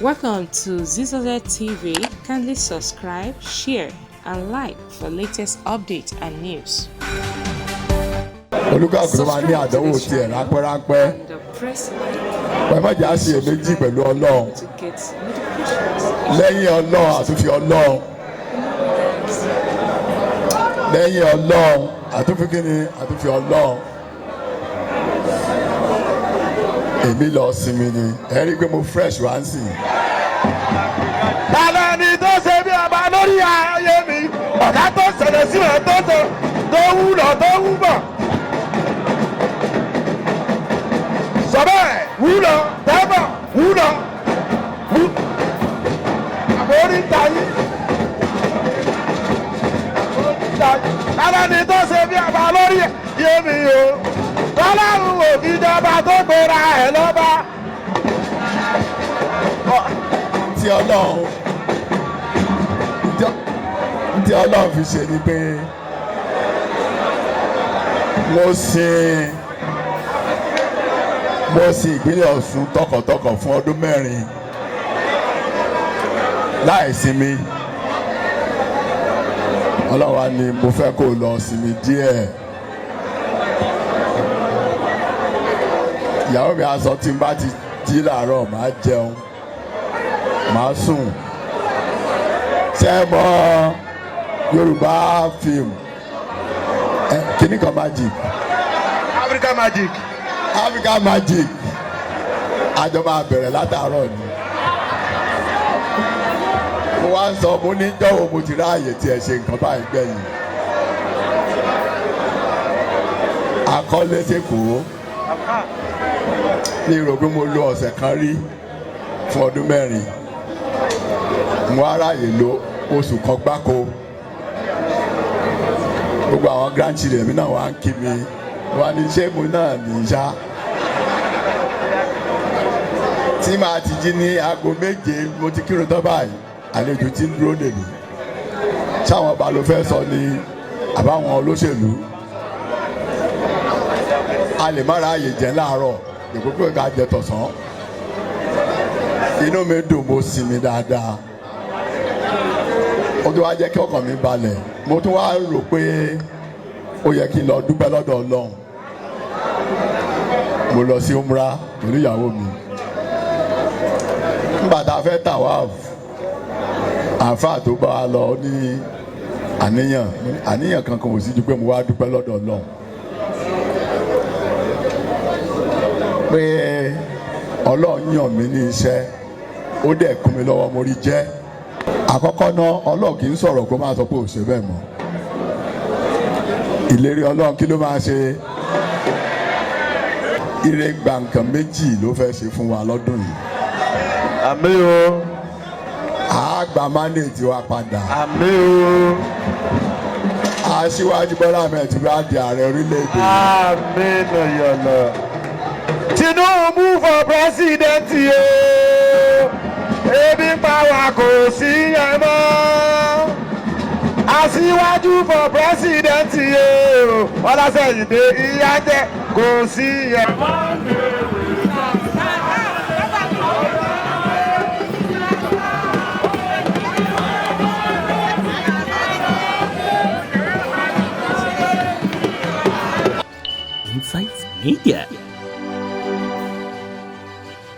Welcome to Zizoze TV. Kindly subscribe, share, and like for latest updates and news. Olúkàkùn ló máa ní àdánwò tiẹ̀ ráńpẹ́ ráńpẹ́. And press like Pẹ̀lú mọ̀jà sí èméjì pẹ̀lú Ọlọ́run. To get notifications. Lẹ́yìn Ọlọ́run, àtúnfi Ọlọ́run. Lẹ́yìn Ọlọ́run, àtúnfi kíni? Àtúnfi Ọlọ́run. Èmi lọ sinmi ni. Ẹ rí i pé mo fresh wá ń sìn. Bàbá ni tó ṣe bí ọba lórí ayé mi, ọ̀gá tó ṣẹlẹ̀ sí ẹ̀ tó ṣe tó wúlọ̀ tó wú bọ̀. Sọ bẹ́ẹ̀ wúlọ̀ tẹ́bọ̀ wúlọ̀ wú. Àbórí ta yín. Àbórí ta yín. Bàbá ni tó ṣe bí ọba lórí ayé mi o. Tọ́lárun òfìjọba tó gbéra ẹ̀ lọ́ba. Tí Ọlọ́run fi ṣe ni pé mo sin ìpínlẹ̀ Ọ̀ṣun tọkàntọkàn fún ọdún 4 láì sinmi. Ọlọ́run wa ni mo fẹ́ kó lọ sinmi díẹ̀. Ìyàwó mi á sọ tí n bá ti jí làárọ̀, màá jẹun, màá sùn. Ṣé ẹ mọ̀ Yorùbá fíìmù ẹ kìíní kan, magic? Africa Magic. Africa Magic. Àjọ máa bẹ̀rẹ̀ látàárọ̀ ni. Mo wá ń sọ, mo ní jọ̀wọ́, mo ti ráàyè tí ẹ ṣe nǹkan báyìí gbẹ̀yìn. Akọ́lé sẹ́kọ̀ọ́ ní rò pé mo lo ọ̀sẹ̀ kan rí fún ọdún 4. Mo wá ráàyè lo oṣù kan gbáko. Gbogbo àwọn grandchildren mi náà wá ń kí mi, wá ní ṣé mo náà ní í ṣá. Tí màá ti jí ní aago 7, mo ti kírun tán báyìí, àlejò tí ń dúró dè mí. Sáwọn ọba ló fẹ́ sọ ni àbáwọn olóṣèlú, a lè má ráàyè jẹ láàárọ̀ ìkókó ká jẹ tọ̀sán. Inú mi dùn, mo sinmi dáadáa. Ó tún wá jẹ́ kí ọkàn mi balẹ̀. Mo tún wá rò pé ó yẹ kí n lọ dúpẹ́ lọ́dọ̀ Ọlọ́run. Mo lọ sí umra pẹ̀lú ìyàwó mi. Nígbà tá a fẹ́ tawaf, àáfàá tó bá wa lọ ní àníyàn, àníyàn kankan ò sí ju pé mo wá dúpẹ́ lọ́dọ̀ Ọlọ́run pé Ọlọ́run yàn mí ní iṣẹ́, ó dẹ̀ kún mi lọ́wọ́, mo rí jẹ́. Àkọ́kọ́ náà, Ọlọ́run kì í sọ̀rọ̀ kó máa sọ pé ò ṣe bẹ́ẹ̀ mọ́. Ìlérí Ọlọ́run, kí ló máa ṣe? Ire gba nǹkan méjì ló fẹ́ ṣe fún wa lọ́dún yìí. Àmín o. A gba mandate wa padà. Àmín o. Aṣíwájú Bọ́lá Ahmed Tinubu á di ààrẹ orílẹ̀-èdè. Àmín yọ̀lọ̀. Tinubu for president o. Ebi ń pa wá, kò sí yẹn mọ́. Aṣíwájú for president o. Ọlásẹ̀yìndé, ìyá jẹ́, kò sí yẹn. Monday.